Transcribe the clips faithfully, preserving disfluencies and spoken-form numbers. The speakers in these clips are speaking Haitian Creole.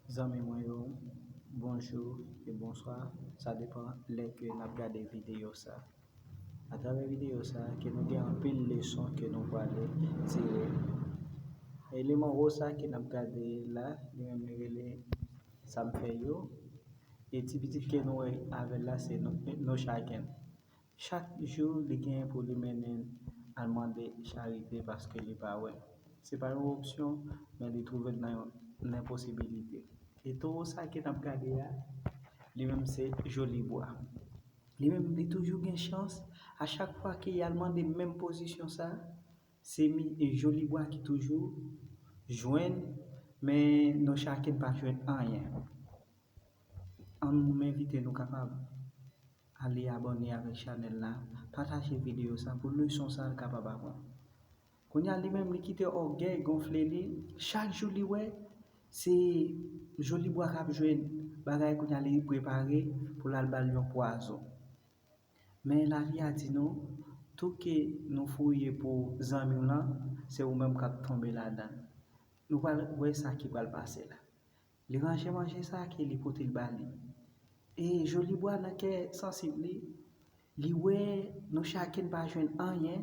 Zanmi mwen yo, bonjou e bonswa. Sa depann lè ke n ap gade videyo sa. Atravè videyo sa, ke nou gen anpil leson ke nou pwale tire. Eleman wo sa ke n ap gade la, li menm li rele Sa m fè yo. E ti pitit ke nou wè avè l la, se nou, nou chak. Chak jou, li genyen pou li mennen al mande charite paske li pa wè. Se pa yon opsyon, men li twouve l nan yon enposibilite. E towo sa ke n ap gade a, li menm se Jolibwa. Li menm, li toujou gen chans. A chak fwa ke y al mande menm pozisyon sa, se mi, e Jolibwa ki toujou jwenn, men nou chak pa jwenn anyen. An nou, m envite nou kapab ale abòne avèk chanèl la, pataje videyo sa pou leson sa l kapab aprann. Kounye a, li menm, li kite ògèy gonfle li. Chak jou li wè, se Jolibwa k ap jwenn bagay, kounye a, li prepare pou l al ba l yon pwazon. Men lavi a di nou, tou ke nou fouye pou zanmi w lan, se ou menm k ap tonbe ladan l. Nou pral wè sa ki pral pase la. Li ranje manje sa ke li pote l ba li. E Jolibwa nan kè sansib li, li wè nou chak pa jwenn anyen,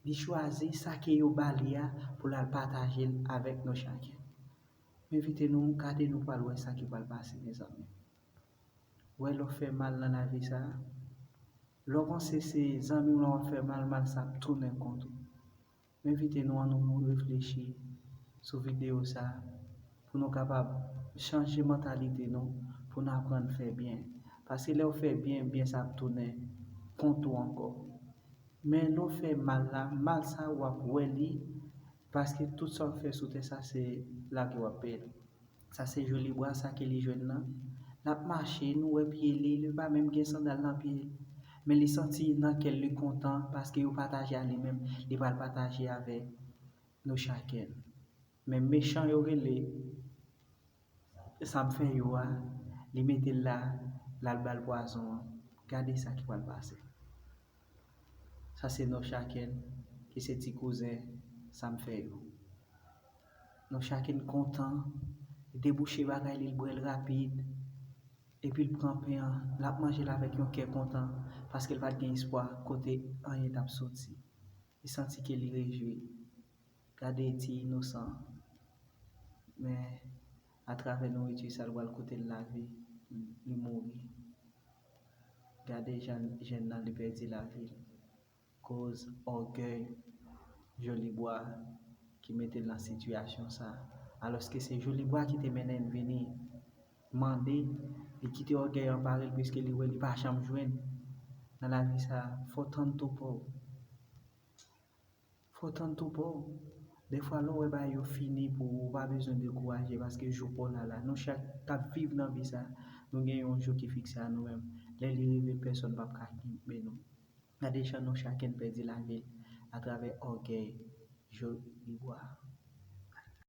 li chwazi sa ke yo ba li a pou l al pataje l avèk nou chak. M envite nou gade, nou pral wè sa ki pral pase, mezanmi. Wè lè w fè mal nan lavi sa, lè w panse se zanmi w lan w ap fè mal, mal sa ap tounen kont ou. M envite nou, an nou reflechi sou videyo sa pou nou kapab chanje mantalite nou, pou nou aprann fè byen. Paske lè w fè byen, byen sa ap tounen kont ou ankò. Men lè w fè mal la, mal sa w ap wè li, paske tout sa w fè sou tè sa se lage w ap peye l. Sa se Jolibwa sa ke li jwenn nan. L ap mache, nou wè pye li, li pa menm gen sandal nan pye l. Men li santi nan kè l li kontan paske yo pataje a li menm, li pral pataje avèk nou chak. Men mechan yo rele Sa m fè yo a, li mete l la, l al ba l pwazon an. Gade sa ki pral pase. Sa se nou chak ki se ti kouzen Sa m fè yo. Nou chak kontan, li debouche bagay li, l bwè l rapid, epi l pran pen an, l ap manje l avèk yon kè kontan, paske l pa t gen espwa kote anyen t ap soti. Li santi ke li rejwi. Gade ti inosan. Men atravè nouriti sa, l pral koute l lavi, li mouri. Gade jan jèn nan, li pèdi lavi l. Koz ògèy Jolibwa ki mete l nan sitiyasyon sa. Alòske se Jolibwa ki te mennen l vini mande, li kite ògèy anpare l, piske li wè li pa janm jwenn nan lavi sa. Fò w tann tou pa w. Fò w tann tou pa w. Defwa, lè w wè bagay yo fini pou ou, ou pa bezwen dekouraje, paske jou pa w la la. Nou chak k ap viv nan vi sa, nou gen yon jou ki fikse a nou menm. Lè li rive, pèsonn p ap ka kenbe nou. Gade jan nou chak pèdi lavi l atravè ògèy Jolibwa.